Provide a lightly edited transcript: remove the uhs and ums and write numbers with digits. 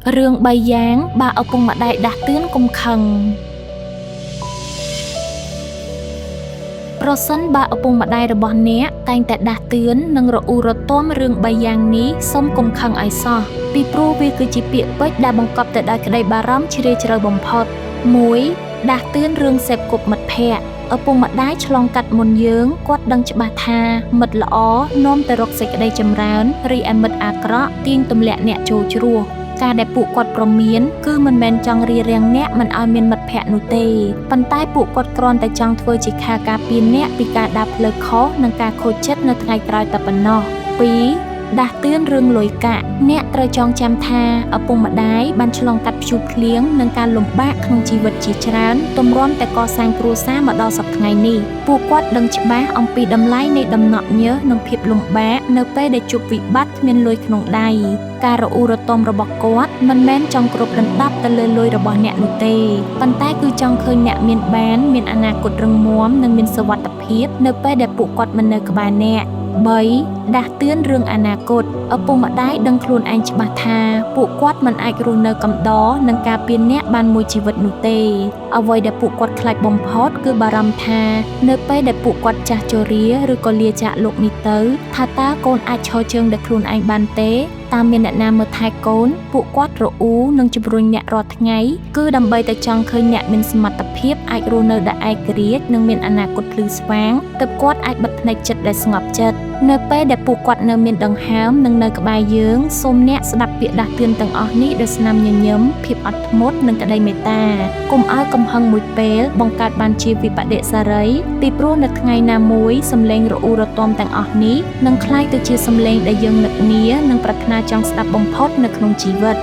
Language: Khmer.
រឿងបីយ៉ាងបើឪពុកម្ដាយដាស់តឿនកុំខឹងប្រសិនបើឪពុកម្ដាយរបស់អ្នកតែងតែដាស់តឿននិងរអ៊ូរទាំរឿងបីយ៉ាងនេះសូមកុំខឹងឲ្យសោះពីព្រោះវាគឺជាពាក្យពេចន៍ដែលបង្កប់ទៅដោយក្តីបារម្ភជ្រាលជ្រៅបំផុត1ដាស់តឿនរឿងសេពគប់មិត្តភក្តិឪពុកម្ដាយឆ្លងកាត់មុនយើងគាត់ដឹងច្បាស់ថាមិត្តល្អនាំទៅរកសេចក្តីចម្រើនរីឯមិត្តអាក្រក់ទាញទម្លាក់អ្នកចូលជ្រោះការដែលពួកគាត់ព្រមានគឺមិនមែនចង់រារាំងអ្នកមិនឲ្យមានមិត្តភក្តិនោះទេប៉ុន្តែពួកគាត់គ្រាន់តែចង់ធ្វើជាខែលការពារអ្នកពីការដើរផ្លូវខុសនិងការខូចចិត្តនៅថ្ងៃក្រោយតែប៉ុណ្ណោះ2ដាស់តឿនរឿងលុយកាក់អ្នកត្រូវចងចាំថាឪពុកម្ដាយបានឆ្លងកាត់ព្យុះភ្លៀងនិងការលំបាកក្នុងជីវិតជាច្រើនទម្រាំតែកសាងគ្រួសារមកដល់សព្វថ្ងៃនេះពួកគាត់ដឹងច្បាស់អំពីតម្លៃនៃដំណក់ញើសនិងភាពលំបាកនៅពេលដែលជួបវិបត្តិគ្មានលុយក្នុងដៃការរអ៊ូរទាំរបស់គាត់មិនមែនចង់គ្របដណ្ដប់ទៅលើលុយរបស់អ្នកនោះទេប៉ុន្តែគឺចង់ឃើញអ្នកមានបានមានអនាគតរឹងមាំនិងមានសុវត្ថិភាពនៅពេលដែលពួកគាត់មិននៅក្បែរអ្នក3ដាស់តឿនរឿងអនាគតឪពុកម្ដាយដឹងខ្លួនឯងច្បាស់ថាពួកគាត់មិនអាចរស់នៅកំដរនិងការពារអ្នកបានមួយជីវិតនោះទេអ្វីដែលពួកគាត់ខ្លាចបំផុតគឺបារម្ភថានៅពេលដែលពួកគាត់ចាស់ជរាឬក៏លាចាកលោកនេះទៅថាតើកូនអាចឈរជើងដោយខ្លួនឯងបានទេតើមានអ្នកណាមើលថែកូនពួកគាត់រអ៊ូនិងជំរុញអ្នករាល់ថ្ងៃគឺដើម្បីតែចង់ឃើញអ្នកមានសមត្ថភាពអាចរស់នៅដោយឯករាជ្យនិងមានអនាគតភ្លឺស្វាងទើបគាត់អាចបិទភ្នែកចិត្តដែលស្ងប់ចិត្តនៅពេលដែលពួកគាត់នៅមានដង្ហើមនិងនៅក្បែរយើងសូមអ្នកស្ដាប់ពាក្យដាស់តឿនទាំងអស់នេះដោយស្នាមញញឹមភាពអត់ធ្មត់និងក្តីមេត្តាកុំឲ្យកំហឹងមួយពេលបង្កើតបានជាវិបដិសារីពីព្រោះនៅថ្ងៃណាមួយសំឡេងរអ៊ូរទាំទាំងអស់នេះនឹងក្លាយទៅជាសំឡេងដែលយើងនឹកនានិងប្រាថ្នាចង់ស្ដាប់បំផុតនៅក្នុងជីវិត។